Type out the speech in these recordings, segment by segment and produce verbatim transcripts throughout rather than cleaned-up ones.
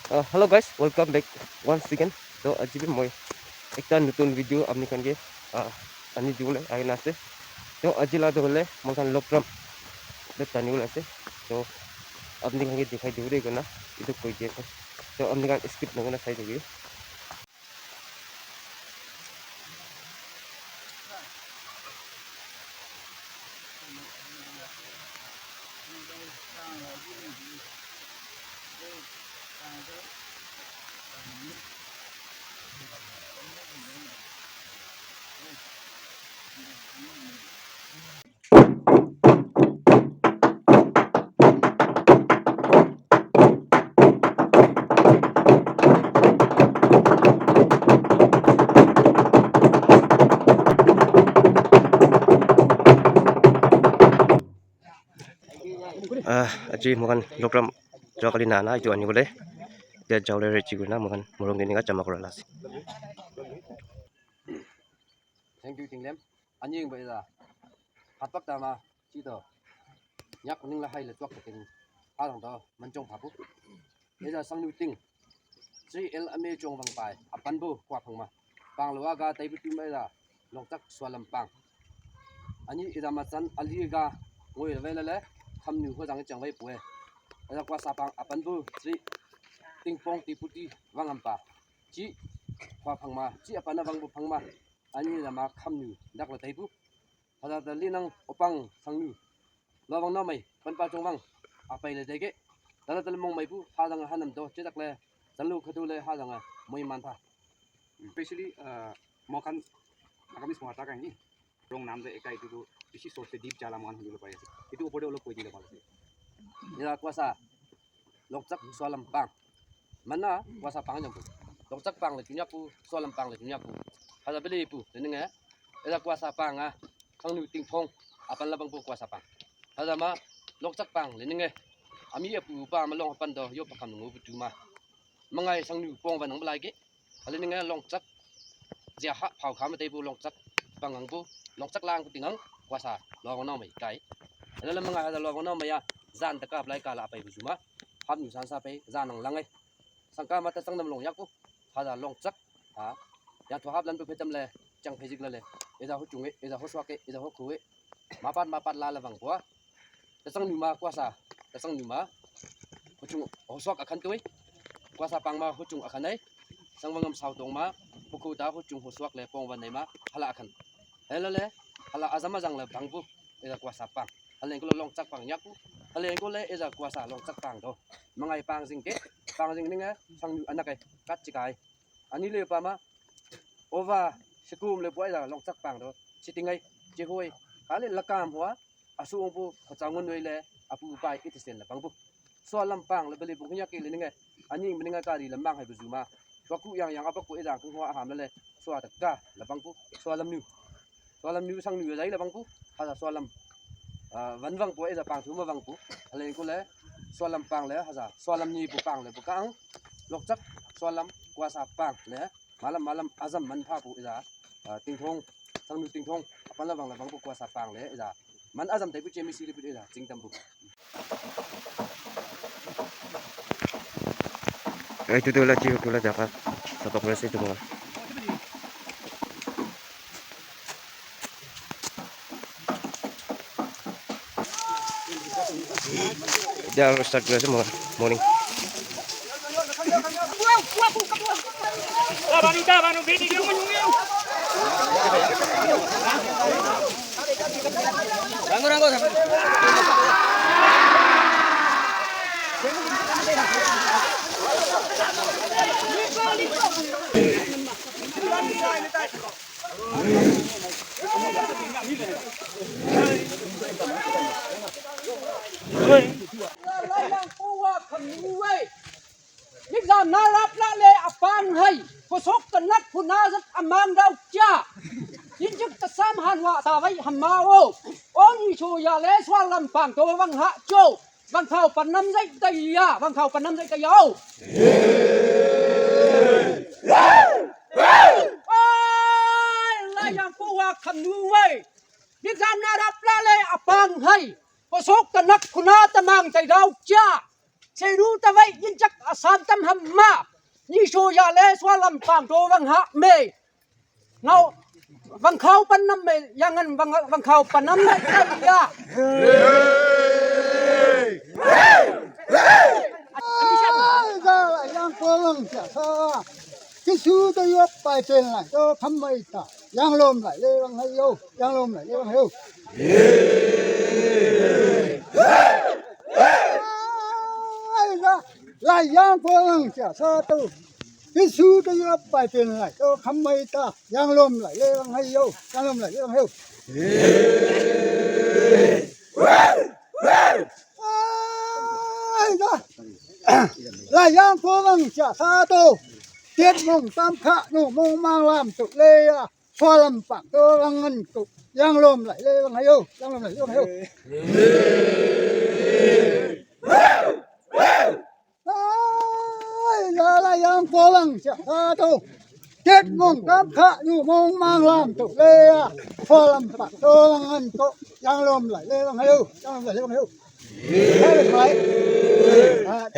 Uh, hello guys, welcome back once again. To aji bi moi ekta nutun video apni khan ke uh, ani dibole ahi na ase. To aji la to hole moi khan Lokram de tani bole ase. To apni khan ke dikhai dibo de kena etu koi dia ase. To apni khan skip na kena sai thakibi. Ah, aji moikhan Lokram jua kali nana etu ani bole. Etia jabole ready kurina moikhan morung te enika jama kura la ase. Thank you, Tinglem. Ani ing ba ida. Hapak tama, chito. Nyak ning la hai le tuak ka ting. Harang to, manchong phapu. Ida sangnu ting. Sri L M A chong bang pai. Apan bu, kwa phang ma. Pang lo aga tai bu tu ma ida. Longtak sualam pang. Ani ida ma chan ali ga. Ngoi la ve la le. Kham nu ho jang chang vai pu e. Ida kwa sa pang. Apan bu, Sri Tingpong ti puti. Wang am pa. Chi, kwa phang ma. Chi apan na wang bu phang ma. Ani ida ma kham nu. Dak la tai bu. Hada da li nang opang sangnu. Lo bang no mai, pan pa chong bang. Apai le dege. Dala dala mong mai bu, ha dang hanam do, chedak le, dan lu khadu le, ha dang moi man tha. Especially, uh, moikhan Nagamese mo ta kai ni. Rong nam de ekai tu tu, isi source de deep jala moikhan hulu pai ase. Itu opor de olop koi dile bhal ase. Ida kwasa, Lokchak sualam pang. Mana kwasa pang jam pu. Lokchak pang le chunya pu, sualam pang le chunya pu. Hada beli pu, dening eh. Eda kwasa pang ah. Kang nu ting phong. Apan labang pu kwasa pang. Hada ma, lokchak pang le ning eh. Ami apu pa ma long pan do, yo pakam ngu pu tu ma. Mangai sang nu pong van nang belai ke. Hale ning eh longchak. Zia ha phau kha ma tei bu longchak. Pang ang bu. Longchak lang ku ting ang. Kwasa. Lo no mai kai. Hale la mangai hada lo no mai ya. Zan ta ka blai ka la pai bu juma. Hap nu san sa pai. Zan ang lang eh. Sang ka ma ta sang nam long yak bu. Hada longchak. Ha. Ya thu hap lan bu phetam le. Chang phejik la le. Eda ho chung eh. Eda ho swak eh. Eda ho khu eh. Mapat mapat la la bang bua. Tasang numa kwasa, tasang numa. Huchung hoswak akhan tui. Kwasa pang ma huchung akhan ai. Sang wangam sau tong ma. Puku ta huchung hoswak le pong wan nai ma. Hala akhan. Hala le. Hala azam azang le bang bu. Eza kwasa pang. Hala engko longchak pang nyaku. Hala engko le eza kwasa longchak pang do. Mangai pang jing ke. Pang jing ninga. Sang nu anak ai. Kat chikai. Ani le pa ma. Ova. Sikum le buai da longchak pang do. Siting ai. Jehoi. Kali lakam hua. Asu ong pu khacha ngun noi le apu pai iti sen la pang pu. Sua lam pang le beli pu nya ke le ninge. Ani ing ninge kari la mang hai bu juma. Sua ku yang yang apa ku ida ku hua ham le. Sua ta ka la pang pu. Sua lam nu. Sua lam nu sang nu dai la pang pu. Hada sua lam. Ah, van vang pu ida pang thu ma vang pu. Hale ku le. Sua lam pang le hada. Sua lam ni pu pang le pu kang. Lokchak sua lam kwasa pang le. Malam malam azam man pha pu ida, ah, tingthong, sangnu tingthong, apan labang labang pu kwasa pang le ida. Man azam tai pu chemi si le pu ida, chingtam pu. Ai tu tu la chiu tu la jaka, sapak rasi tu ma. Dia start kura ase mo-, morning. Nizam na rap la le apang hai. Kosok kenak puna zat amang dau kia. Injik tasam han wa ta wai hamao. Ong isu ya le sua lam pang to wang ha cho. Wang khao panam zai ta ya. Wang khao panam zai ta ya o. Oi, la yang pu wa kham nu wai. Nizam na rap la le apang hai. Kosok kenak puna tamang tai dau kia. Seidu tawai inchak asam tam ham ma. Ni so ya le swa lam pang to wang ha me. Ngau wang khau pan nam me yang ngan wang wang khau pan nam me ya. Ai, ga la yang ko lang cha sa. Kisu to yop pai chen lai to kham mai ta. Yang lom lai le wang hai yo. Yang lom lai le wang hai yo. Ai, ga la yang ko lang cha sa to. Kisu to yop pai chen lai to kham mai ta. Yang lom lai le wang hai yo. Yang lom lai le wang hai yo. Ai, ga la yang ko lang cha sa to. Tiet mong tam kha nu mong mang lam tu le ya. Swa lam pang to lang ngan tu. Yang lom lai le wang hai yo. Yang lom lai le wang hai yo. Ai, la la yang ko lang cha sa to. Tiet mong tam kha nu mong mang lam tu le ya. Swa lam pang to lang ngan tu. Yang lom lai le wang hai yo. Yang lom lai le wang hai yo. Hai, hai. Ah.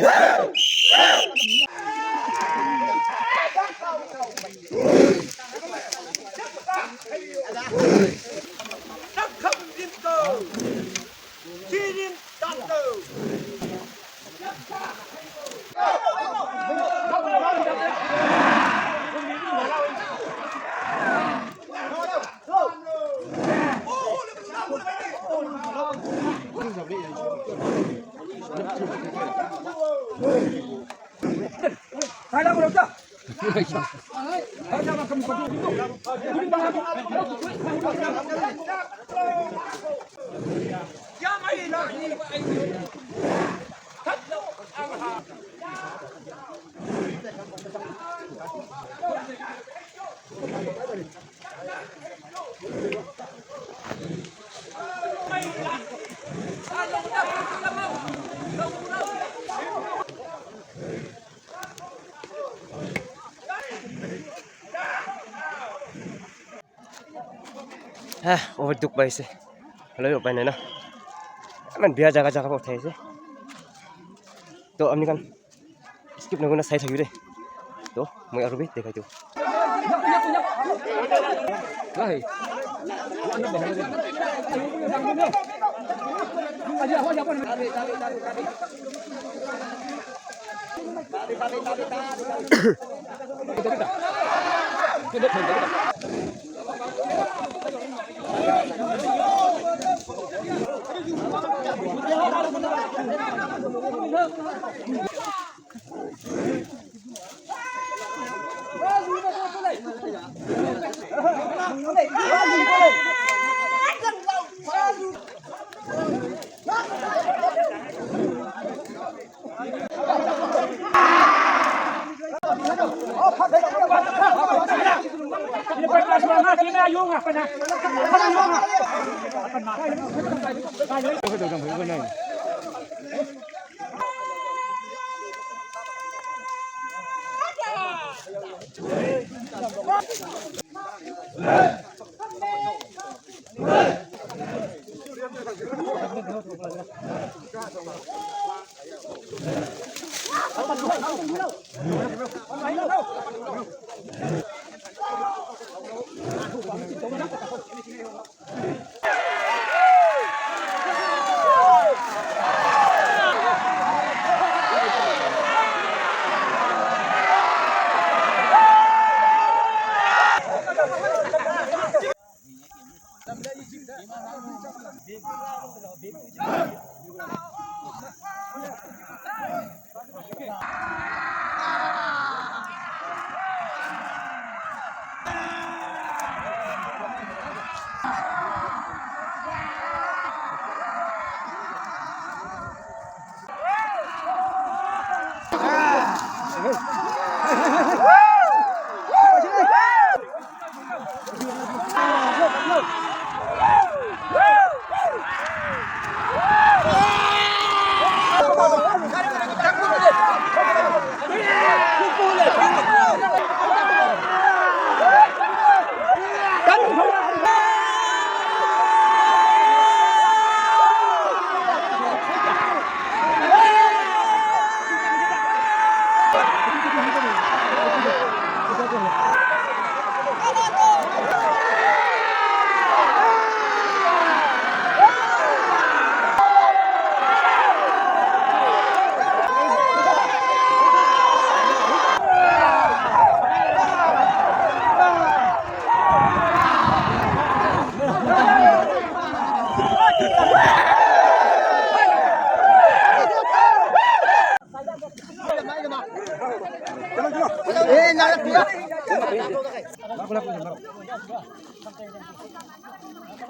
Ha, over duk bai se. Hello, bai na na. Aman bia jaga jaga bok thai se. To amni kan skip na guna sai thagi de. To, moi aru bi dekhai to. Lahi.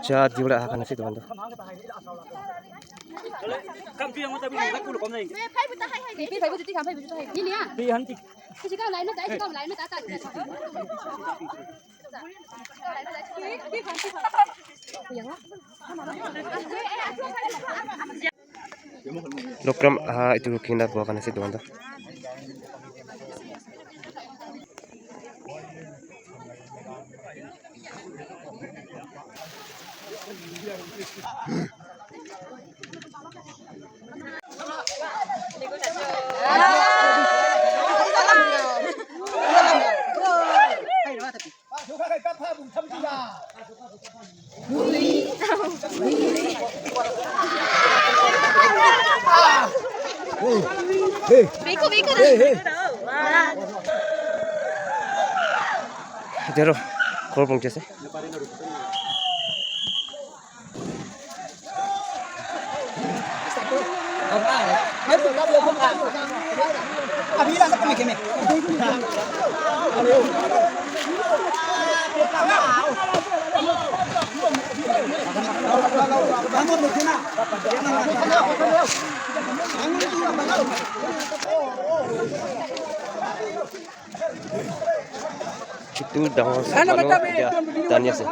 Cha jiwala akan nasi teman tu. Lokram, ah, itu kina bukan nasi teman tu. Jaro, kor pung chese. Itu dangor. Ana mata be, dia tanya sih.